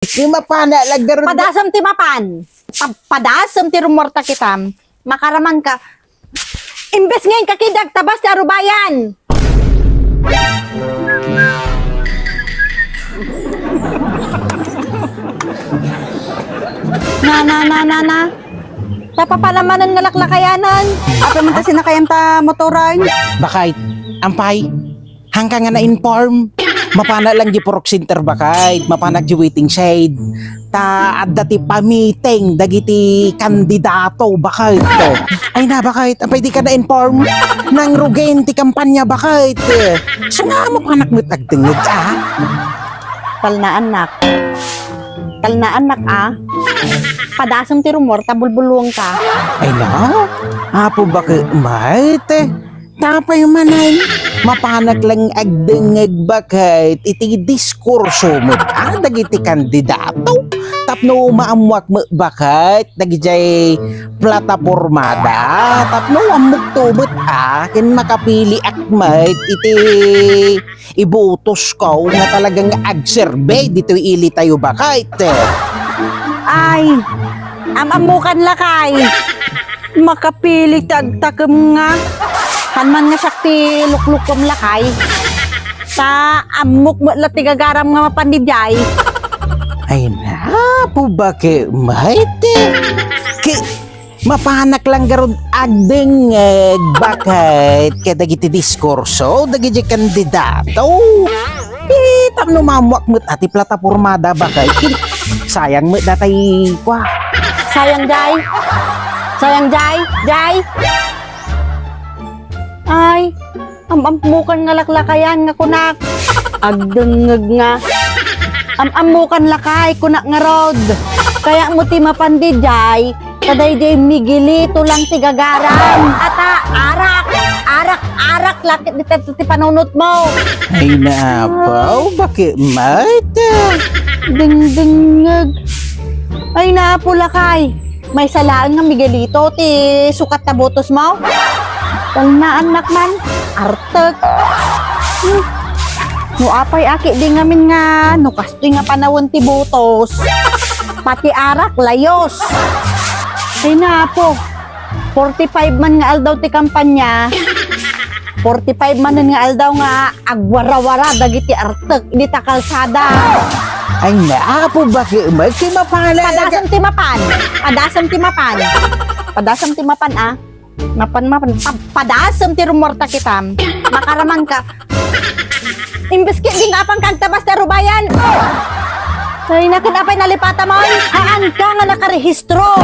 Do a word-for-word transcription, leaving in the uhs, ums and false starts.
Di mapana lang garud. Padasem ti mapan. Pa-, padasem ti rummuarta kitam. Makaraman ka. Imbes nga inka kidagtabas ti arubayan. Na, na, na, na, na. Tapapalamanan nga laklakayanan. Apay man ta sinakayan ta motoran? Bakit? Ampay? Hangka nga na-inform. Mapana lang di purok center bakit? Mapanak di waiting shed. Ta adda ti pamiting dagiti kandidato bakit? Ay na bakit? Apay di ka na-inform? Nang rugen ti kampanya bakit? Saan nga mapanak met agdenged, ah? Talnaannak. Talnaannak, ah. Padasem ti rumor, ta bulbulong ka. Ay na? Apo bakit, mate? Tapay manen, mapanak lang agdengeg bakit iti diskurso met, ah, dagiti kandidato. Tapno maammuak met bakit dagidiay platapormada. Tapno ammok to met, ah, ken makapiliak met iti ibutosko nga talagang agserbi ditoy ili tayo bakit. Ay, am-ammokan lakay. Makapili ti agtakem nga. Saan man nga siak ti luklukom lakay. Ta ammok met la ti gagaram nga mapan idiay. Ay na, apo bakit, mate? Ki-, mapanak lang garud agdengeg bakit kadagiti diskurso dagiti kandidato. Eh, tapno maammuak met a ti platapormada bakit. Kin-, sayang met datay kua. Sayang, Jay. Sayang, Jay. Jay. Ay, am-ammokan nga laklakayan nga kunak. Agdengeg nga. Am-ammokan lakay, kunak ngarud. Kayatmo ti mapan idiay, kadaydiay Miguelito lang ti gagaram. Ata, arak, arak, arak, lakit ti, ti, ti panunotmo. Ay, naapaw, bakit, mate? Dengdengeg. Ay, naapo lakay. Maysa laeng nga Miguelito ti sukat ta butosmo. Talnaannak man, artek. Hmm. No apay a ketdi ngamin nga, no kastoy nga panawen ti butos, pati arak, layos. Ay, naapo. Forty-five man nga aldaw ti kampanya. Forty-five manen nga aldaw nga agwarawara dagiti artek iti ta kalsada. Ay, naapo bakit, mate? Mapana. Padasem ti mapan. Padasem ti mapan. Padasem ti mapan, ah. Mapan, mapan. Pa-, padasem ti rummuarta kitam. Makaraman ka. Imbes ketdi nga apan kagtabas ti arubayan. Ay, nakin apay nalipatam, oy. Haan ka nga nakarehistro.